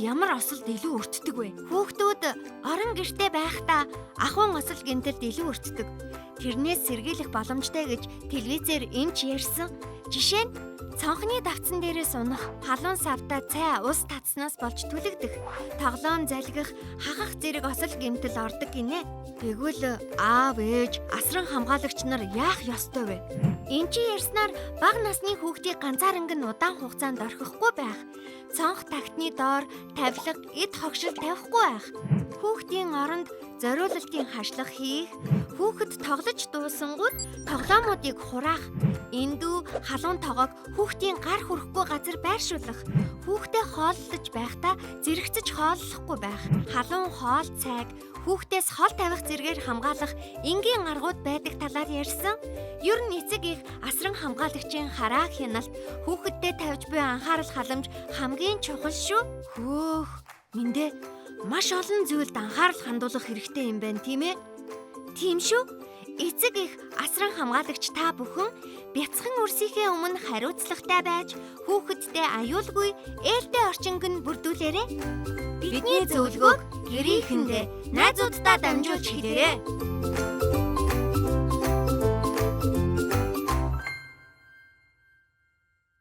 ямар осолд илүү өртдөг вэ? Хүүхдүүд орон гэрте байхдаа ахуйн осол гэмтэлд илүү өртдөг. Тэрнээс сэргийлэх боломжтой гэж телевизээр эмч ярьсан. Жишээ нь цонхны давцан дээрээс унах, халуун савтай цай ус татснаас болж түлэгдэх, тоглоом залгих, хахах зэрэг осол гэмтэл ордог гинэ. Тэгвэл аав ээж, асран хамгаалагч нар яах ёстой вэ? Эмчийн ярьснаар бага насны хүүхдийг ганцааранг нь удаан хугацаанд орхихгүй байх, цонх тагтны доор тавилга, эд хогшил тавихгүй байх, хүүхдийн оронд зориулалтын хашлах хийх, хүүхэд тоглож дуусангууд тоглоомуудыг хураах, эндүү халуун тогоог хүүхдийн гар хүрэхгүй газар байршуулах, хүүхдээ хооллож байхдаа зэрэгцэж хооллохгүй байх, халуун хоол цайг хүүхдээс хол тавих зэргээр хамгаалах энгийн аргууд байдаг талаар ярьсан. Ер нь эцэг их асран хамгаалагчийн хараа хяналт, хүүхэдтэй тавьж буй анхаарал халамж хамгийн чухал шүү. Хөөх, мэндэ маш олон зүйлд анхаарал хандуулах хэрэгтэй юм байна, тийм ээ? Тийм шүү. Эцэг их асран хамгаалагч та бүхэн бяцхан үрсийнхээ өмнө хариуцлагатай байж хүүхэдтэй аюулгүй ээлтэй орчинг нь бүрдүүлээрэй. Бидний зөвлөгөөг гэрийнхэндээ найзууддаа дамжуулж хэлээрэй.